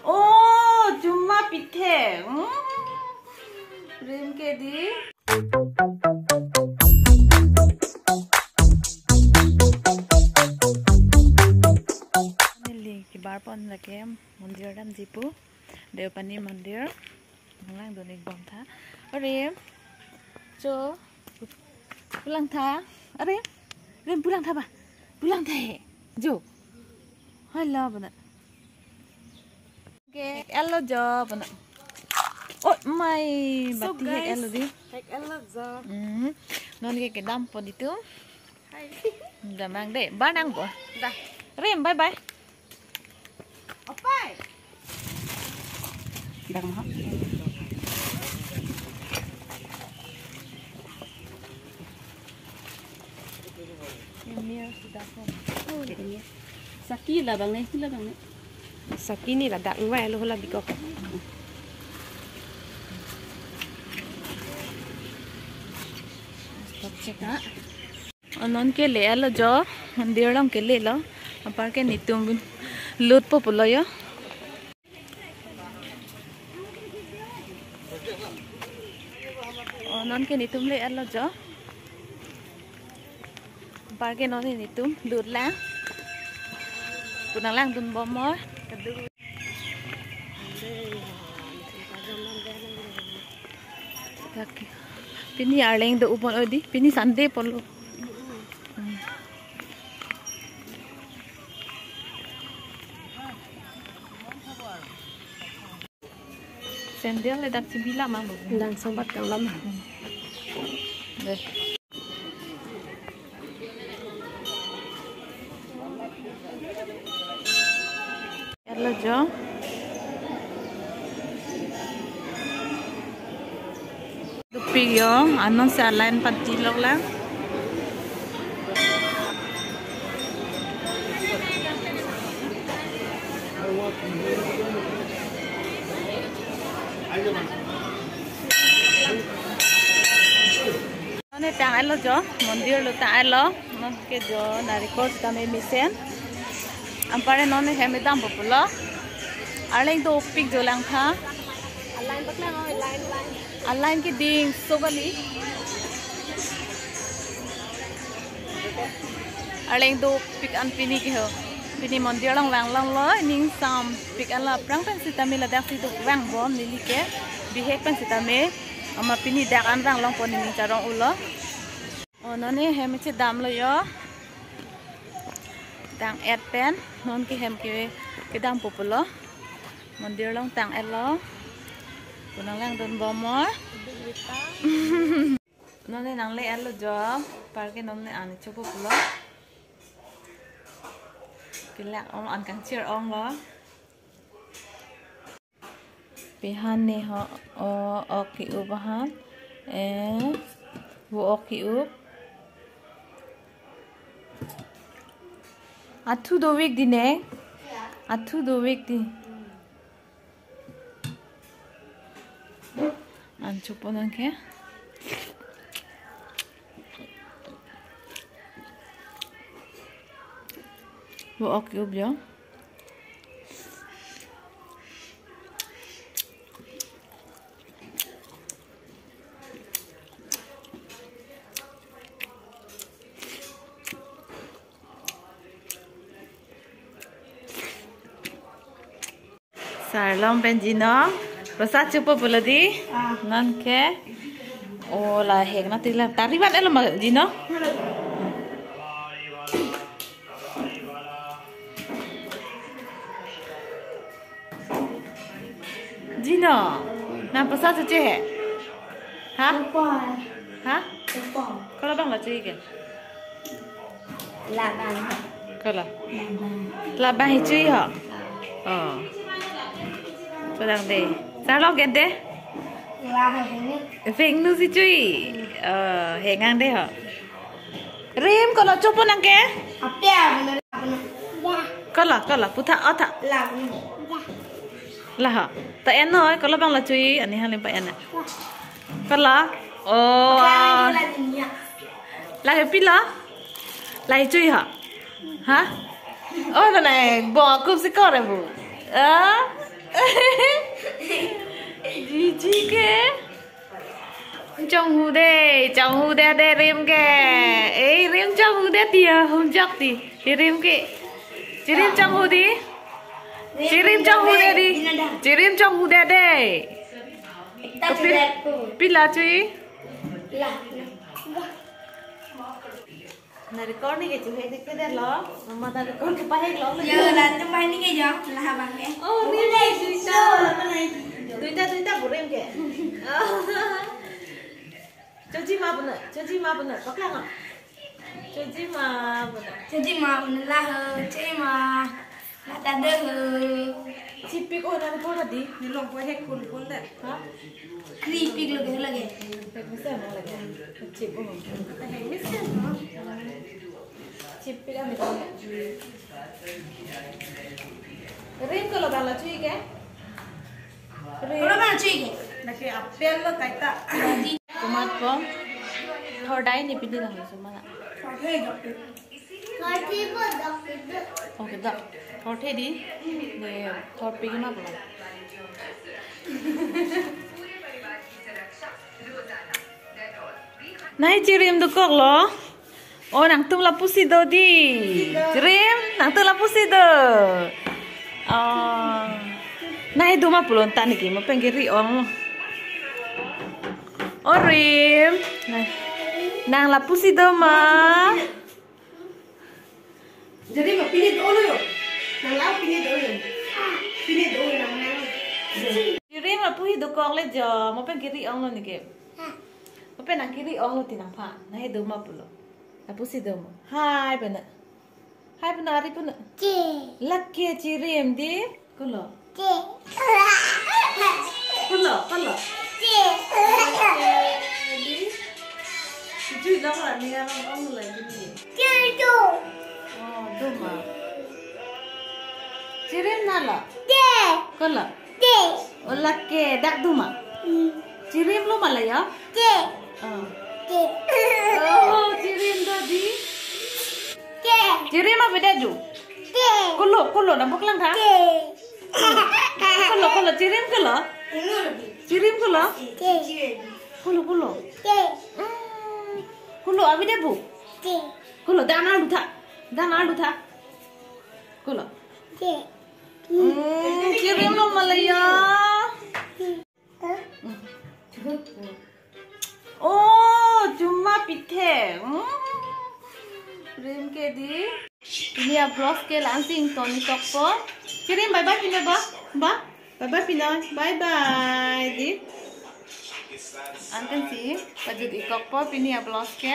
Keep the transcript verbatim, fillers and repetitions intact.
Oh, chuma pithe. Hmm. Rim ke di. Neli kebar pon lake mondir damji pu. Deopani mondir. Nang langdun ik bom tha. Are. Jo. Pulang tha. Are. Rim pulang tha ba. Pulang tha he. Jo. Hala bana. Ke elo jo bana. Oh my. So, bati he guys, elo di. Hek elo jo. Hmm. Non ke kedam po di tu. Hai. Damang de. Ba nang bo. Dah. Rim, bye bye. Opai. Dak maha. Ini sudah kok. Oh, ini. Saki labang ne, sila bang ne. Saki ni ladak ngai lo la bikok. Stop check ha. Oh, non ke le elo jo, mondir along ke le lo. Apar ke netum lut po pulo jo. Oh, non ke netum le elo jo. Apar ke non netum lut la. Pu nang langdun bom mo. Dak. Pini Arleng do upon odi. Pini Sunday pulo. Hmm. Sandal le dak chibi lam ang. Dang songbat kang lam. Hmm. Deh. Elo jo. Dopik jo, anon si a-line pati lok lang. Nonke tang elo jo, mondir lo tang elo, nonke jo narikol sitame mesen. Anparke non hem dampo pulo. Arleng dopik jo langtha. A-line paklang, oh, line, line. A-line keding so kali. Arleng dopik an pini ke ho. Pini mondir along vang longlo, ning sampik an la aphrang pen sitame ladak si do vang bom neli ke. Bihek pen sitame. Amat pini dak an vang longpo, nening charong ulo. Oh, nonke hem chedam lo jo. Tang et pen, nonke hem ke kedampo pulo. Mondir along tang elo. Pu nang langdun bom mo. Nonke nang le elo jo. Anparke nonke an chopo pulo. Kelak ong, an kangchir onglo. Pihan ne ho, o, ok ke-up ahan. Eh, vo ok ke-up. Athu dovek di ne. Athu dovek di. An chopo nangke. Vo ok ke-up jo. Sarlong pen Jino. Basa chopo pulo di. Ah. Nonke. Oh, la hek na tila. Tari van elo ma Jino. Jino, nang basa choche he? Ha? Opo. Ha? Opo. Kolo bang la chui ke? Labang. Kolo? Labang. Labang hi chui ho? Oh. Pulang de. Sarlong ke de? Labang ini. Veng nu si chui. Oh, hengang de ho. Rim, kolo chopo nangke? Apya, bener, bener. Ya. Kolo, kolo, putha, otha. Lah, bener. Ya. Lah, ha. Ta en noi, kolo bang la chui, ani hali pa en. Ya. Kolo? Oh, ah. Lah, pilo? Lah, chui ha? Ha? Oh, tanai, bo akup si kore bu. Ah? Jiji ke. Chonghu de, chonghu de de rim ke. Ei, rim chonghu de ti ya, hum jak ti. Rim ke. Chirim chonghu di. Chirim chonghu de di. Chirim chonghu de de. Pil-, pila chui. Na record ni ke chui de ke de lo. Mama na record ke pahek lo. Yo, la tu main ni ke jo, la habang ke. Oh, ni ni duita. Duita, duita burim ke. Choji ma puna, choji ma puna, paklang. Choji ma puna. Choji ma puna la ho, choji ma. La ta de ho. Chipik oh na record di. Ni long ko hek kun kun de. Ha? Kripik lage lage. Pek mesen na lage. Chip oh. Hek mesen, ha? Chip pik ami ko. Rim ko lo bala chui ke? Rim. Ko lo bala chui ke? Lake apel lo kaita. Tomat po. Thor dai ni pidi lang so mana. Thor the dok. Thor the po dok. Okay, dok. Thor the di. De thor pik ma pula. Nai chirim dokok lo. Oh, nangtum lapusi do di. Chirim, nangtum lapusi do. Oh. Nai do ma pulo ta ni ke, mo pen ke ri-ong lo. Oh, rim. Nai. Nang lapusi do ma. Jadi ma pini do lo yo. Nang la pini do lo. Pini do lo nang nang. Chirim lapusi dokok le jo, mo pen ke ri-ong lo ni ke. Mo pen nang ke ri-ong lo ti nangpha. Nai do ma pulo. Lapusi do ma. Hai pena. Hai pena ari pena. Chi. Lake chirim di. Kulo. Chi. Kulo, kulo. Chi. Di. Jui dong la ni nang ong la jui. Chi tu. Oh, do ma. Chirim na lo. Chi. Kulo. Chi. Oh, lake dak do ma. Hmm. Chirim lo ma la ya? Chi. Oh. Chi. Oh, chirim do di. Chi. Chirim ma beda ju. Chi. Kulo, kulo, nang paklang tha. Chi. Kulo, kulo, chirim kulo. Chirim kulo. Chi. Kulo, kulo. Chi. Hmm. Kulo, abi de bu. Chi. Kulo, dan alu tha. Dan alu tha. Kulo. Chi. Hmm, chirim lo ma la ya. Oh, chuma pithe. Hmm. Rim ke di. Pini a-vlog ke la-an si ington-ik kokpo. Chirim bye bye pina ba. Ba. Bye bye pina. Bye bye di. Ankan si pajut-ik kokpo pini a-vlog ke.